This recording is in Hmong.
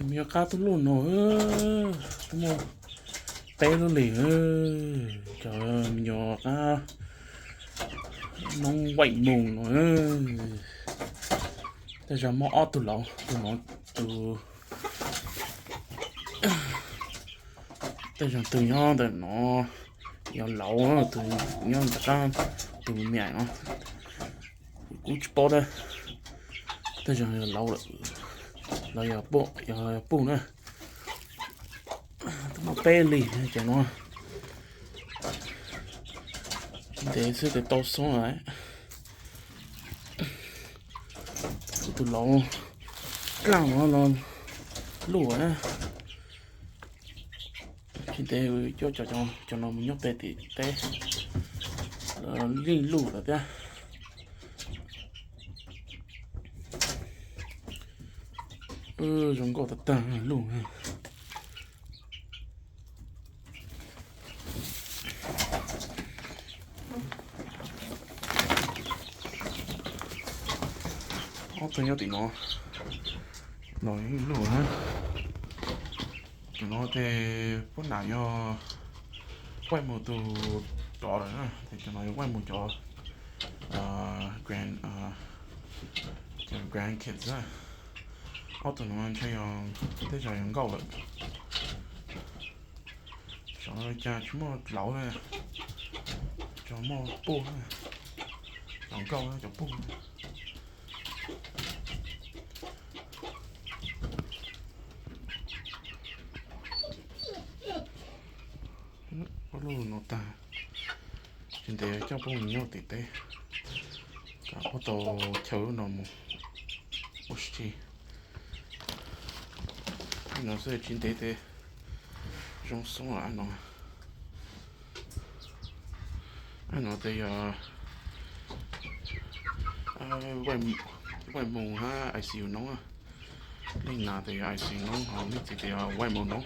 Me nyuam qab tuj luj no, twb muaj peb lub li, cov me nyuam qab noob White Moon no. Tej zaum muaj ob tug laus, tus no, tus, tej zaum tus nyob ntawm no yog laus, tus nyob ntawm qab, tus me me no kuv tsis paub thiab. Tej zaum yog laus lawm, los yog, yog puj na. Twb muaj peb li cov no. Tsis ntev xwb ces tau xoob lawm. Kuv tus laus dlaaj no los luj na. Tsis ntev coj cov, cov no mus nyob pem tim teb, leej luj lawm thiab. Zoo nkauj tag tag luj. Ob tug nyob tim no los yeej luj na. Cov no ces puab nam yog White Moon tus tsov lawm na, ces cov no yog White Moon cov grand, cov grandkids na. Ob tug no ntshe yog, tej zaum yog nkauj lawm. Cov no cas tsis muaj laus li, cov muaj puj, cov nkauj cov puj. Ua luj no tag, tsis ntev coj puab mus nyob tim teb, kom puab tau chaw lub no mus ua si. Li no xwb tsis ntev tes zoo xoob lawm no. No tes yog White Moon hab I C U noob. Leej nam tes yog I C U noob, ho leej txiv tes yog White Moon noob.